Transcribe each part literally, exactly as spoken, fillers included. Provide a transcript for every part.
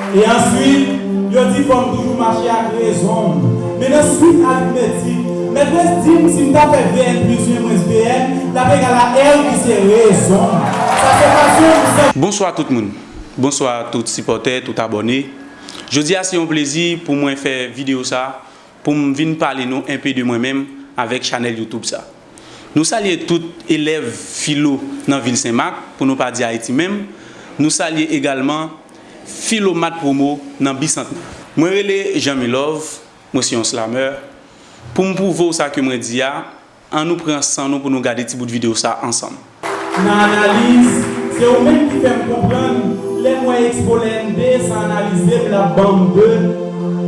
E answit, yo di fò m toujou mache ak rezon m. Men nan swit aritmetik, mèt Wes di m si m ta fè V N plis V N mwens B N, l ap egal a R ki se rezon m. Sa se pasyon m san. Bonswa tout moun. Bonswa tout sipòtè, tout abòne. Jodi a se yon plezi pou mwen fè videyo sa pou m vin pale nou enpe de mwen menm avèk chanèl YouTube sa. Nou salye tout elèv filo nan vil Senmak, pou nou pa di Ayiti menm. Nou salye egalman Filo Mat Promo nan Bisantnè. Mwen rele Jean Milove, mwen se yon slameur. Pou m pwouve w sa ke mwen di a, ann nou pran san nou pou nou gade ti bout videyo sa ansanm. Nan analiz, se ou menm ki fè m konprann, lè m wè ekspo lè m de san analize m, l ap ban m de.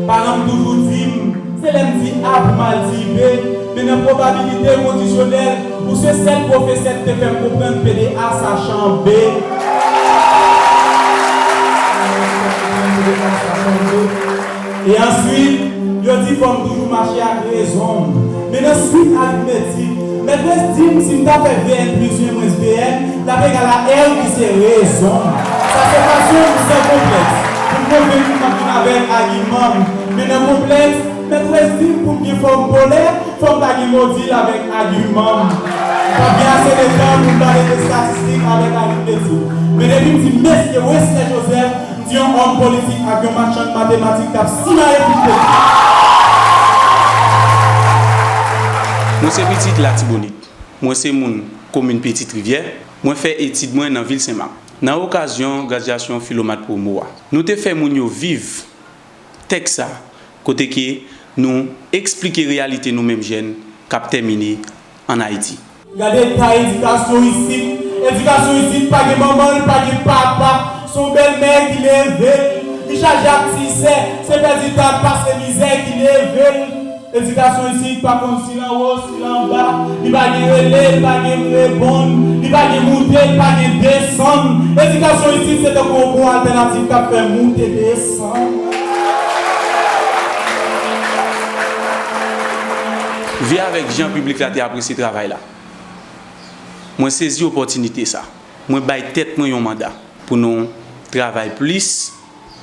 Paran m toujou di m, se lè m di A pou m al di B, men nan pwobabilite kondisyonèl, ou se sèl pwofesè ki te fè m konprann P D A sa chan B. E answit, yo di fò m toujou mache ak rezon m. Men nan swit aritmetik, mèt Wes di m si m ta fè V N plis V N mwens B N, l ap egal a R ki se rezon m. Sa se pasyon m san konplèks. Pou m konvenk m ap vin avèk agiman m. Men nan konplèks, mèt Wes di m pou m gen fòm polè, fò m ta gen modil avèk agiman m. M p ap gen ase de tan pou m pale de estatistik avèk aritmetik. Men depi m di mesye Wesley Joseph, m di yon òm politik ak yon machann matematik k ap simaye tout peyi. Mwen se pitit Latibonit. Mwen se moun komin Pitit Rivyè. Mwen fè etid mwen nan vil Senmak. Nan okazyon gradyasyon Filo Mat Promo a, nou te fè moun yo viv tèks sa, kote ke nou eksplike reyalite nou menm jèn k ap tèmine ann Ayiti. Gade eta edikasyon isit. Edikasyon isit pa gen manman l, pa gen papa. Se yon bèlmè ki leve l. Li chaje ak ti sè. Se pèdi tan ak pase mizè ki leve l. Edikasyon isit pa konn si l anwo, si l anba. Li pa gen rele, li pa gen reponn. Li pa gen moute, li pa gen desann. Edikasyon isit se tankou yon pon altènatif k ap fè moute desann. Vi avèk jan piblik la te apresye travay la. Mwen sezi opòtinite sa. Mwen bay tèt mwen yon manda pou nou travay plis,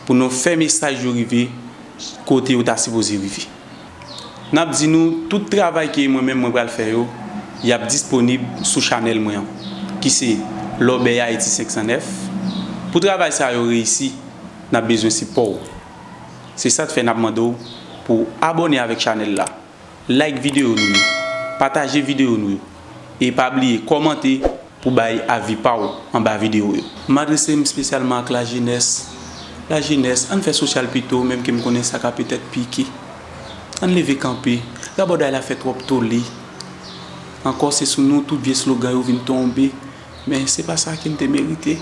pou nou fè mesaj yo rive kote yo ta sipoze rive. N ap di nou tout travay ke mwen menm mwen pral fè yo, y ap disponib sou chanèl mwen an, ki se Lòbèy Ayiti senk san nèf. Pou travay sa yo reyisi, n ap bezwen sipò w. Se sa k fè n ap mande w pou w abòne avèk chanèl la, like videyo nou yo, pataje videyo nou yo, e pa bliye kòmante pou bay avi pa w anba videyo yo. M adrese m espesyalman ak lajenès. Lajenès, ann fè sosyal pito, menm ke m konnen sa ka petèt pike. Ann leve kanpe. Rabòday la fè twòp tole. Ankò, se sou nou tout vye slogan yo vin tonbe. Men se pa sa ke n te merite.